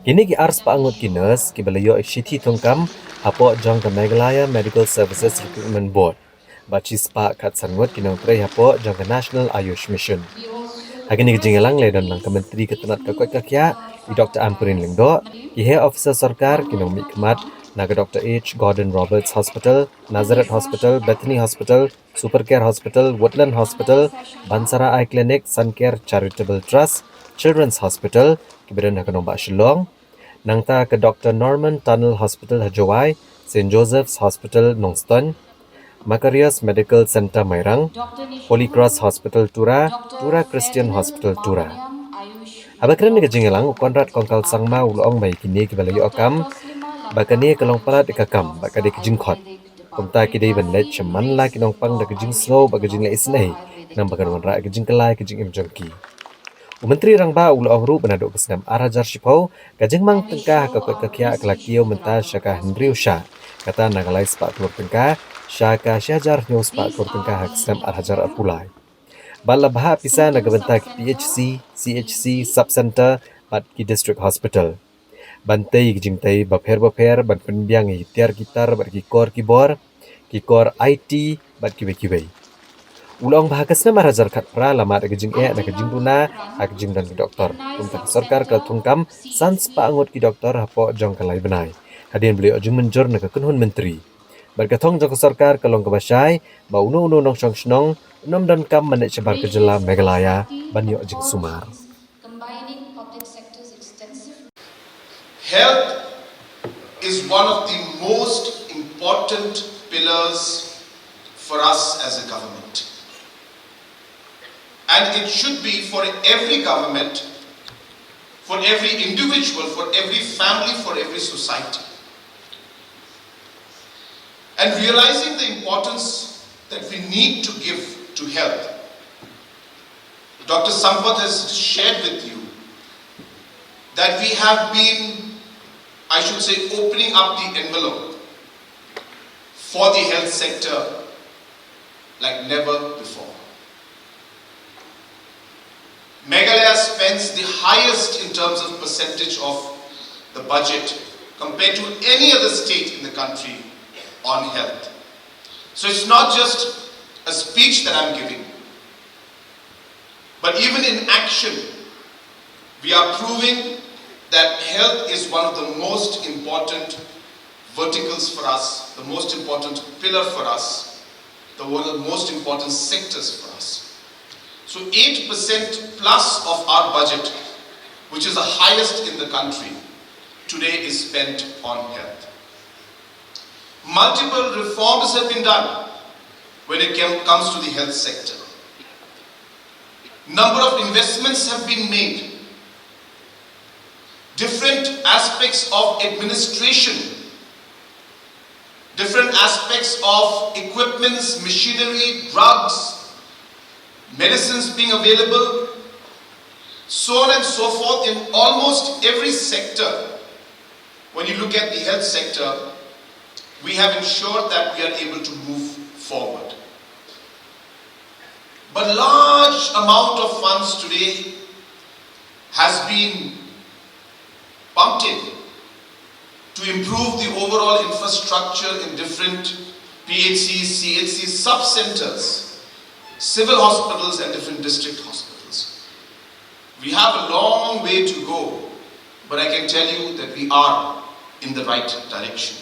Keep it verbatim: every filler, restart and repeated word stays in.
Kine ki arspah ngut ki nurse kiba la ïoh shithi thungkam hapoh jong ka Meghalaya Medical Services Recruitment Board. Bad shispah khatsan ngut ki nongtrei hapoh jong ka National Ayush Mission. Ha kine ki jingïalang la don lang ka Myntri ka tnat ka koit ka khiah, i Doctor Ampareen Lyngdoh, ki heh officer sorkar, ki nongmihkhmat na ka Doctor H Gordon Roberts Hospital, Nazareth Hospital, Bethany Hospital, Supercare Hospital, Woodland Hospital, Bansara Eye Clinic, Suncare Charitable Trust, Children's Hospital, kiba don ha ka nongbah Shillong. Nangta ka Doctor Norman Tunnel Hospital ha Jowai, Saint Joseph's Hospital Nongstoiñ, Makarios Medical Centre Mairang, Holy Cross Hospital Tura, Tura Christian Hospital Tura. Haba kren ha ka jingïalang, u Conrad Kongkal Sangma u la ong ba ïa kine kiba la ïoh kam, ba kane ka long palat ïa ka kam, ba ka dei ka jingkhot. Kumta ki dei ban leit sha man la ki nongpang da ka jingsngew bad ka jingleh isynei, khnang ba kan wanrah ka jingkylla ïa ka jingim jong ki. U Myntri Rangbah u la ong ruh ba naduh ka snem ar hajar shiphew, ka jingmang tyngka ha ka koit ka khiah ka la kiew mynta sha ka hynriew shah, kata na ka lai spah klur tyngka sha ka shi hajar hynñiew spah klur tyngka ha ka snem ar hajar arphew lai. Bad la bhah pisa na ka bynta ki P H C, C H C, Sub Centre bad ki District Hospital. Ban tei ki jingtei bapher bapher, ban pynbiang ïa ki tiar ki tar bad ki kor ki bor, ki kor I T bad kiwei kiwei. U la ong ba ha ka snem ar hajar khatphra la mad ïa ka jingeh na ka jingduna ha ka jingdon ki doktor. Kumta ka sorkar ka la thungkam san spah ngut ki doktor hapoh jong ka lai bnai, hadien ba la ïoh jingmynjur na ka kynhun myntri. Bad ka thong jong ka sorkar ka long kaba shai ba uno uno nongshong shnong un ym donkam ban leit shabar ka jylla Meghalaya ban ïoh jingsumar. Combining public sector's extensive Health is one of the most important pillars for us as a government. And it should be for every government, for every individual, for every family, for every society. And realizing the importance that we need to give to health, Doctor Sampath has shared with you that we have been, I should say, opening up the envelope for the health sector like never before. Meghalaya spends the highest in terms of percentage of the budget compared to any other state in the country on health. So it's not just a speech that I'm giving, but even in action, we are proving that health is one of the most important verticals for us, the most important pillar for us, the one of the most important sectors for us. So eight percent plus of our budget, which is the highest in the country, today is spent on health. Multiple reforms have been done when it came, comes to the health sector. Number of investments have been made. Different aspects of administration, different aspects of equipments, machinery, drugs, medicines being available, so on and so forth, in almost every sector. When you look at the health sector, we have ensured that we are able to move forward. But large amount of funds today has been pumped in to improve the overall infrastructure in different P H Cs, C H Cs, sub-centers, civil hospitals and different district hospitals. We have a long way to go, but I can tell you that we are in the right direction.